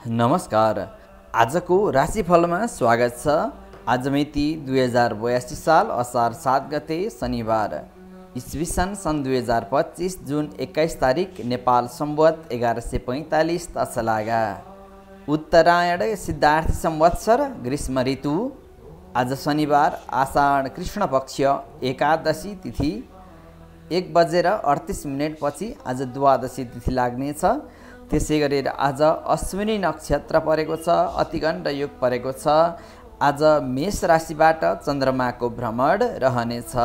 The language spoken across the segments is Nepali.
नमस्कार। आजको राशिफलमा स्वागत छ। आज मिति 2082 साल असार 7 गते शनिबार, ईस्वी सन् 2025 जुन 21 तारिक, नेपाल सम्वत 1145 तसलागा, उत्तरायण सिद्धार्थ संवत्सर ग्रीष्म ऋतु। आज शनिबार, आषाढ कृष्ण पक्ष एकादशी तिथि 1:38 पछि आज द्वादशी तिथि लाग्नेछ। त्यसै गरेर आज अश्विनी नक्षत्र परेको छ, अतिगण्ड योग परेको छ। आज मेष राशिबाट चन्द्रमाको भ्रमण रहनेछ।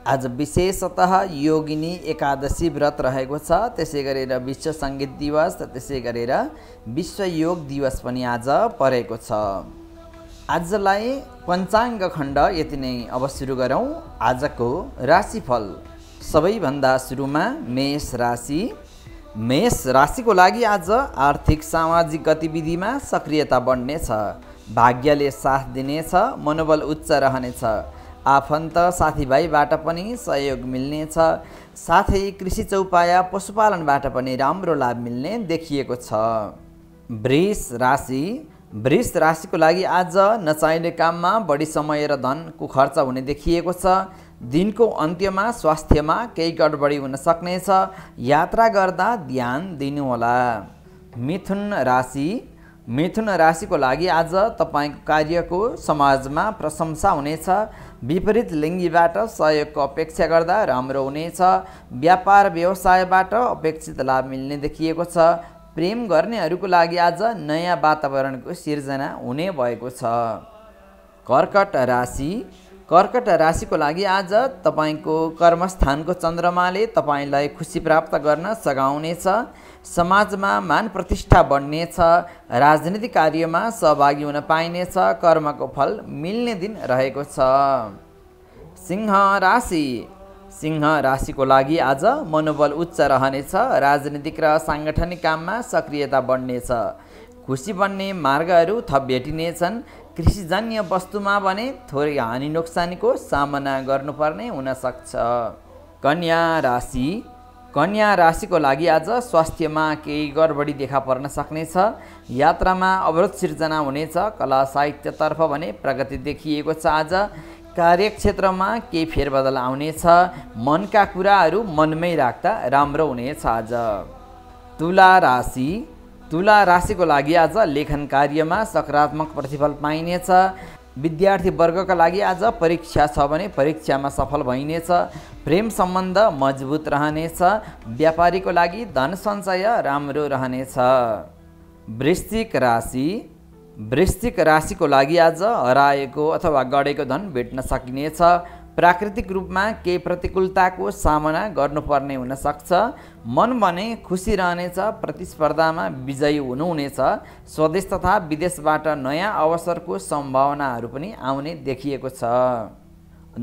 आज विशेषतः योगिनी एकादशी व्रत रहेको छ। त्यसै गरेर विश्व सङ्गीत दिवस, त्यसै गरेर विश्व योग दिवस पनि आज परेको छ। आजलाई पञ्चाङ्ग खण्ड यति नै। अब सुरु गरौँ आजको राशिफल। सबैभन्दा सुरुमा मेष राशि। मेष राशिको लागि आज आर्थिक सामाजिक गतिविधिमा सक्रियता बढ्नेछ। भाग्यले साथ दिनेछ, मनोबल उच्च रहनेछ। आफन्त साथीभाइबाट पनि सहयोग मिल्नेछ। साथै कृषि चौपाया पशुपालनबाट पनि राम्रो लाभ मिल्ने देखिएको छ। वृष राशि। वृष राशिको लागि आज नचाहिने काममा बढी समय र धनको खर्च हुने देखिएको छ। दिनको अन्त्यमा स्वास्थ्यमा केही गडबडी हुन सक्नेछ। यात्रा गर्दा ध्यान दिनुहोला। मिथुन राशि। मिथुन राशिको लागि आज तपाईँको कार्यको समाजमा प्रशंसा हुनेछ। विपरीत लिङ्गीबाट सहयोगको अपेक्षा गर्दा राम्रो हुनेछ। व्यापार व्यवसायबाट अपेक्षित लाभ मिल्ने देखिएको छ। प्रेम गर्नेहरूको लागि आज नयाँ वातावरणको सिर्जना हुने भएको छ। कर्कट राशि। कर्कट राशिको लागि आज तपाईँको कर्मस्थानको चन्द्रमाले तपाईँलाई खुसी प्राप्त गर्न सघाउनेछ। समाजमा मान प्रतिष्ठा बढ्नेछ। राजनीतिक कार्यमा सहभागी हुन पाइनेछ। कर्मको फल मिल्ने दिन रहेको छ। सिंह राशि। सिंह राशिको लागि आज मनोबल उच्च रहनेछ। राजनीतिक र साङ्गठनिक काममा सक्रियता बढ्नेछ। खुसी बन्ने मार्गहरू थप भेटिनेछन्। कृषिजन्य वस्तुमा भने थोरै हानि नोक्सानीको सामना गर्नुपर्ने हुनसक्छ। कन्या राशि। कन्या राशिको लागि आज स्वास्थ्यमा केही गडबडी देखा पर्न सक्नेछ। यात्रामा अवरोध सिर्जना हुनेछ। कला साहित्यतर्फ भने प्रगति देखिएको छ। आज कार्यक्षेत्रमा केही फेरबदल आउनेछ। मनका कुराहरू मनमै राख्दा राम्रो हुनेछ। आज तुला राशि। तुला राशिको लागि आज लेखन कार्यमा सकारात्मक प्रतिफल पाइनेछ। विद्यार्थी वर्गका लागि आज परीक्षा छ भने परीक्षामा सफल भइनेछ। प्रेम सम्बन्ध मजबुत रहनेछ। व्यापारीको लागि धन सञ्चय राम्रो रहनेछ। वृश्चिक राशि। वृश्चिक राशिको लागि आज हराएको अथवा गढेको धन भेट्न सकिनेछ। प्राकृतिक रूपमा केही प्रतिकूलताको सामना गर्नुपर्ने हुनसक्छ। मन भने खुसी रहनेछ। प्रतिस्पर्धामा विजयी हुनुहुनेछ। स्वदेश तथा विदेशबाट नयाँ अवसरको सम्भावनाहरू पनि आउने देखिएको छ।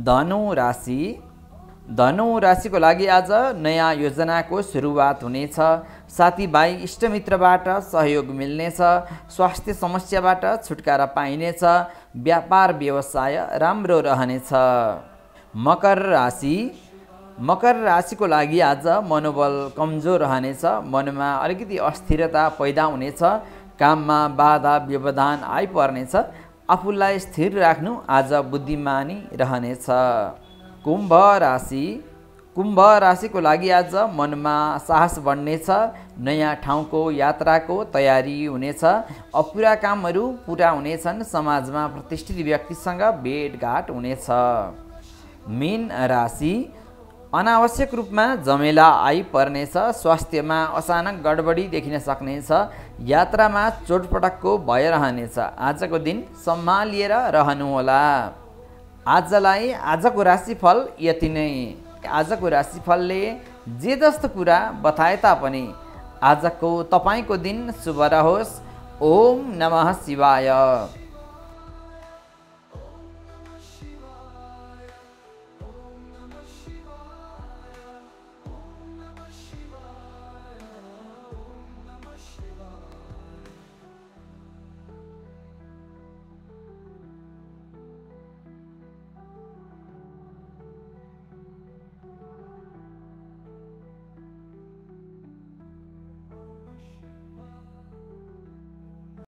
धनु राशि। धनु राशिको लागि आज नयाँ योजनाको सुरुवात हुनेछ। साथीभाइ इष्टमित्रबाट सहयोग मिल्नेछ। स्वास्थ्य समस्याबाट छुटकारा पाइनेछ। व्यापार व्यवसाय राम्रो रहनेछ। मकर राशि। मकर राशिको लागि आज मनोबल कमजोर रहनेछ। मनमा अलिकति अस्थिरता पैदा हुनेछ। काममा बाधा व्यवधान आइपर्नेछ। आफूलाई स्थिर राख्नु आज बुद्धिमानी रहनेछ। कुम्भ राशि। कुम्भ राशिको लागि आज मनमा साहस बढ्नेछ। नयाँ ठाउँको यात्राको तयारी हुनेछ। अपुरा कामहरू पुरा हुनेछन्। समाजमा प्रतिष्ठित व्यक्तिसँग भेटघाट हुनेछ। मीन राशि। अनावश्यक रूपमा झमेला आइपर्नेछ। स्वास्थ्यमा अचानक गडबडी देखिन सक्नेछ। यात्रामा चोटपटकको भय रहनेछ। आजको दिन सम्हालिएर रहनुहोला। आजलाई आजको राशिफल यति नै। आजको राशिफलले जे जस्तो कुरा बताए तापनि आजको तपाईँको दिन शुभ रहोस्। ओम नमः शिवाय।